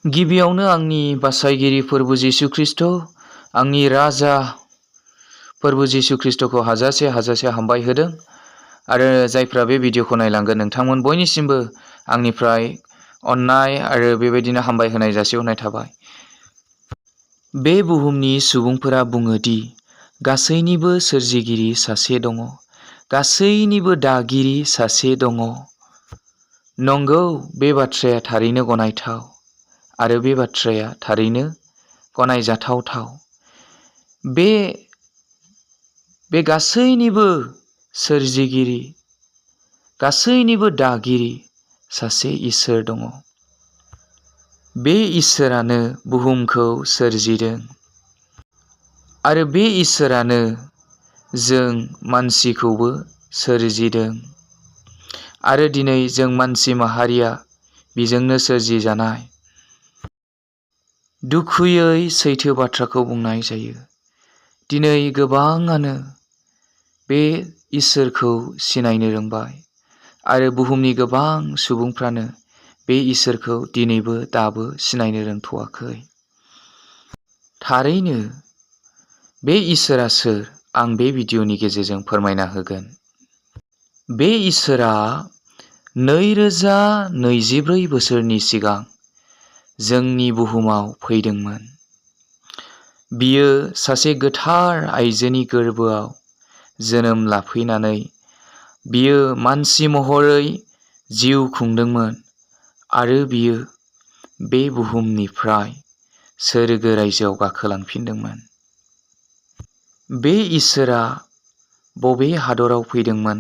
गिबियावनो आंनि बासायगिरि फोरबु जिसु ख्रीष्ट, आंनि राजा फोरबु जिसु ख्रीष्टखौ हाजासे हामबाय होदों आरो जायफ्रा बे भिडिअखौ नायलांगोन नोंथांमोन बयनिसिमबो आंनिफ्राय अननाय आरो बेबायदिनो हामबाय होनाय जासिहरनाय थाबाय। बे बुहुमनि सुबुंफोरा बुङो दि गासैनिबो सोरजिगिरि सासे दङ, गासैनिबो दागिरि सासे दङ। नंगौ, बे बाथ्राया थारैनो गनायथाव आरो बे बाथ्राया थारैनो गनायजाथाव। बे गासैनिबो सोरजिगिरि, गासैनिबो दागिरि सासे इसोर दङ। बे इसोरानो बुहुमखौ सोरजिदों आरो बे इसोरानो जों मानसिखौबो सोरजिदों आरो दिनै जों मानसि माहारिया बिजोंनो सोरजिजानाय। दुखुयै सैथो बाथ्राखौ बुंनाय जायो। दिनै गोबाङानो बे इसोरखौ सिनायनो रोंबाय आरो बुहुमनि गोबां सुबुंफ्रानो बे इसोरखौ दिनैबो दाबो सिनायनो रोंथ'वाखै। थारैनो बे इसोरा सोर, आं बे भिडिअनि गेजेरजों फोरमायना होगोन। बे इसोरा 2024 बोसोरनि सिगां जोंनि बुहुमाव फैदोंमोन। बियो सासे गोथार आइजोनि गोरबोआव जोनोम लाफैनानै बियो मानसि महरै जिउ खुंदोंमोन आरो बियो बे बुहुमनिफ्राय सोरगो रायजोआव गाखोलांफिनदोंमोन। बे इसोरा बबे हादराव फैदोंमोन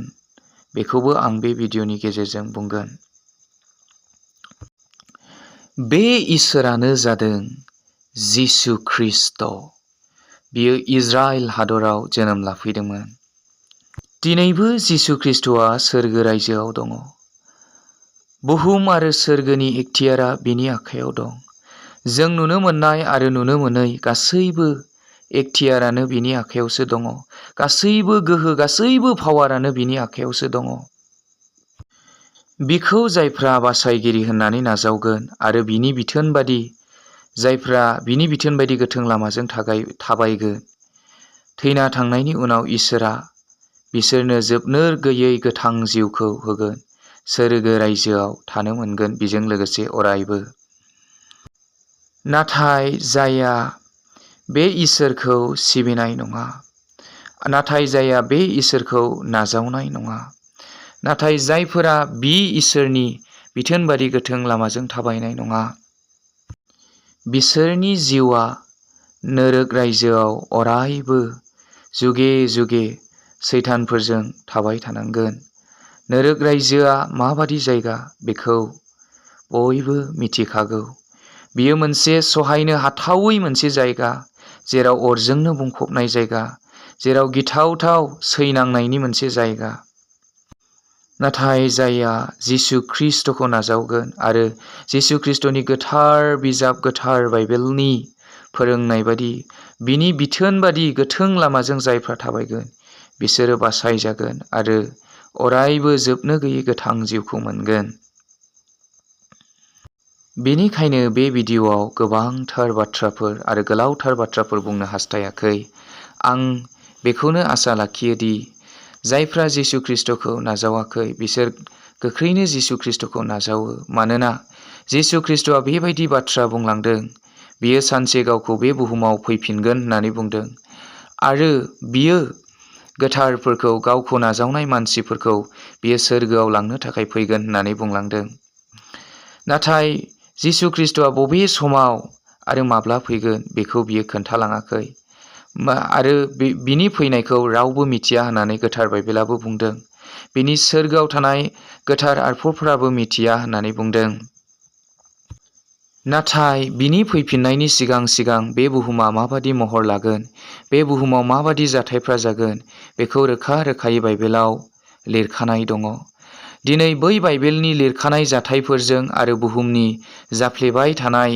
बेखौबो आं बे भिडिअनि गेजेरजों बुंगोन। बे इसोरानो जादों जिसु ख्रीष्ट। बियो इजराइल हादराव जोनोम लाफैदोंमोन। दिनैबो जिसु ख्रीष्टआ सोरगो रायजोआव दङ। बुहुम आरो सोरगोनि इख्तियारा बिनि आखायाव दं। जों नुनो मोननाय आरो नुनो मोनै गासैबो इख्तियारानो बिनि आखायावसो दङ। गासैबो गोहो, गासैबो पावारानो बिनि आखायावसो दङ। बिखौ जायफ्रा बासायगिरि होननानै नाजावगोन आरो बिनि बिथोन बादि गोथों लामाजों थाबायगोन, थैना थांनायनि उनाव इसोरा बिसोरनो जोबनो गैयै गोथां जिउखौ होगोन, सोरगो रायजोआव थानो मोनगोन बिजों लोगोसे अरायबो। नाथाय जायहा बे इसोरखौ सिबिनाय नङा, नाथाय जायहा बे इसोरखौ नाजावनाय नङा, नाथाय जायफोरा बि इसोरनि बिथोन बादि गोथों लामाजों थाबायनाय नङा, बिसोरनि जिउआ नोरक रायजोआव अरायबो जुगे जुगे सैतानफोरजों थाबाय थानांगोन। नोरक रायजोआ माबादि जायगा बेखौ बयबो मिथिखागौ। बियो मोनसे सहायनो हाथावै मोनसे जायगा, जेराव अरजोंनो बुंफबनाय जायगा, जेराव गिथावथाव सैनांनायनि मोनसे जायगा। नाथाय जायहा जिसु ख्रीष्टखौ नाजावगोन आरो जिसु ख्रीष्टनि गोथार बिजाब, गोथार बाइबेलनि फोरोंनाय बादि बिनि बिथोन बादि गोथों लामाजों जायफ्रा थाबायगोन, बिसोरो बासायजागोन आरो अरायबो जोबनो गैयै गोथां जिउखौ मोनगोन। बेनिखायनो बे भिडिअआव गोबांथार बाथ्राफोर आरो गोलावथार बाथ्राफोर बुंनो हास्थायाखै। आं बेखौनो आसा लाखियो दि जायफ्रा जिसु ख्रीष्टखौ नाजावाखै बिसोर गोख्रैनो जिसु ख्रीष्टखौ नाजावो। मानोना जिसु ख्रीष्टआ बेबायदि बाथ्रा बुंलांदों, बियो सानसे गावखौ बे बुहुमाव फैफिनगोन होननानै बुंदों आरो बियो गोथारफोरखौ, गावखौ नाजावनाय मानसिफोरखौ बियो सोरगोआव लांनो थाखाय फैगोन होननानै बुंलांदों। नाथाय जिसु ख्रीष्टआ बबे समाव आरो माब्ला फैगोन बेखौ बियो खोन्थालाङाखै आरो बिनि फैनायखौ रावबो मिथिया होननानै गोथार बाइबेलाबो बुंदों। बिनि सोरगोआव थानाय गोथार आरफफोराबो मिथिया होननानै बुंदों। नाथाय बिनि फैफिननायनि सिगां बे बुहुमा माबादि महर लागोन, बे बुहुमाव माबादि जाथायफ्रा जागोन, बेखौ रोखा रोखायै बाइबेलाव लिरखानाय दङ। दिनै बै बाइबेलनि लिरखानाय जाथायफोरजों आरो बुहुमनि जाफ्लेबाय थानाय,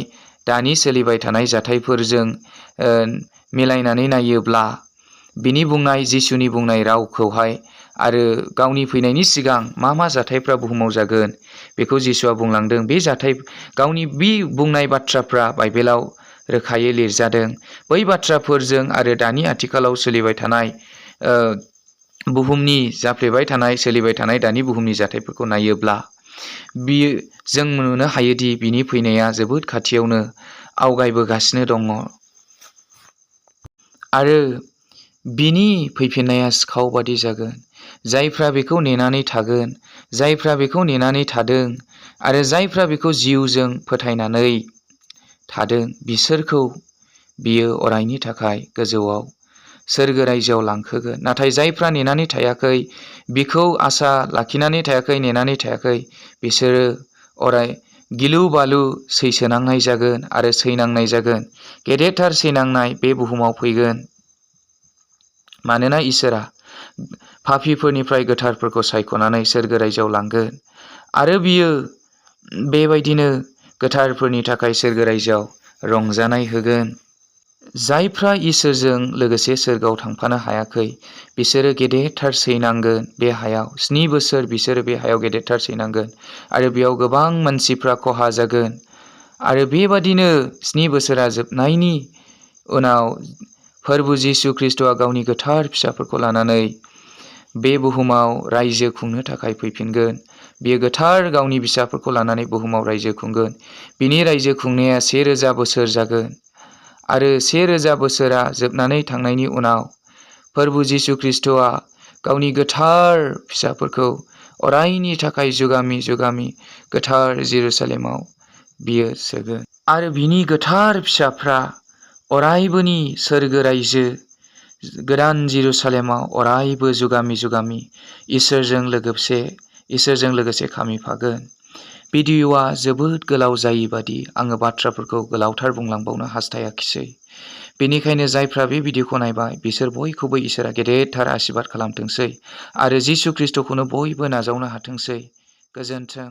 दानि सोलिबाय थानाय जाथायफोरजों मिलायनानै नायोब्ला बिनि बुंनाय, जिसुनि बुंनाय रावखौहाय आरो गावनि फैनायनि सिगां मा मा जाथायफ्रा बुहुमाव जागोन बेखौ जिसुआ बुंलांदों। बे जाथाय गावनि बे बुंनाय बाथ्राफ्रा बाइबेलाव रोखायै लिरजादों। बै बाथ्राफोरजों आरो दानि आथिखालाव सोलिबाय थानाय बुहुमनि जाफ्लेबाय थानाय सोलिबाय थानाय दानि बुहुमनि जाथायफोरखौ नायोब्ला बियो जों नुनो हायोदि बिनि फैनाया जोबोद खाथियावनो आवगायबोगासिनो दङ आरो बिनि फैफिननाया सिखाव बादि जागोन। जायफ्रा बेखौ नेनानै थागोन, जायफ्रा बेखौ नेनानै थादों आरो जायफ्रा बेखौ जिउजों फोथायनानै थादों बिसोरखौ बियो अरायनि थाखाय गोजौआव सोरगो रायजोआव लांखोगोन। नाथाय जायफ्रा नेनानै थायाखै, बिखौ आसा लाखिनानै थायाखै, नेनानै थायाखै, बिसोरो अराय गिलु बालु सैसोनांनाय जागोन आरो सैनांनाय जागोन। गेदेरथार सैनांनाय बे बुहुमाव फैगोन। मानोना इसोरा पापीफोरनिफ्राय गोथारफोरखौ सायख'नानै सोरगो रायजोआव लांगोन आरो बियो बेबायदिनो गोथारफोरनि थाखाय सोरगो रायजोआव रंजानाय होगोन। जायफ्रा इसोरजों लोगोसे सोरगोआव थांफानो हायाखै बिसोरो गेदेरथार सैनांगोन। बे हायाव 7 बोसोर बिसोरो बे हायाव गेदेरथार सैनांगोन आरो बेयाव गोबां मानसिफ्रा खहा जागोन। आरो बेबादिनो 7 बोसोरा जोबनायनि उनाव फोरबु जिसु ख्रिस्ट'आ गावनि गोथार फिसाफोरखौ लानानै बे बुहुमाव रायजो खुंनो थाखाय फैफिनगोन। बियो गोथार गावनि फिसाफोरखौ लानानै बुहुमाव रायजो खुंगोन। बिनि रायजो खुंनाया 1000 बोसोर जागोन आरो 1000 बोसोरा जोबनानै थांनायनि उनाव फोरबु जिसु ख्रिस्ट'आ गावनि गोथार फिसाफोरखौ अरायनि थाखाय जुगामि जुगामि गोथार जेरुसालेमाव बियो सोगोन आरो बिनि गोथार फिसाफ्रा अरायबोनि सोरगो रायजो गोदान जेरुसालेमाव अरायबो जुगामि जुगामि इसोरजों लोगोसे खामिफागोन। भिडिअ'आ जोबोद गोलाव जायै बादि आङो बाथ्राफोरखौ गोलावथार बुंलांबावनो हास्थायाखिसै। बेनिखायनो जायफ्रा बे भिडिअ'खौ नायबाय बिसोर बयखौबो इसोरा गेदेरथार आशीर्बाद खालामथोंसै आरो जिसु ख्रिस्ट'खौनो बयबो नाजावनो हाथोंसै। गोजोन्थों।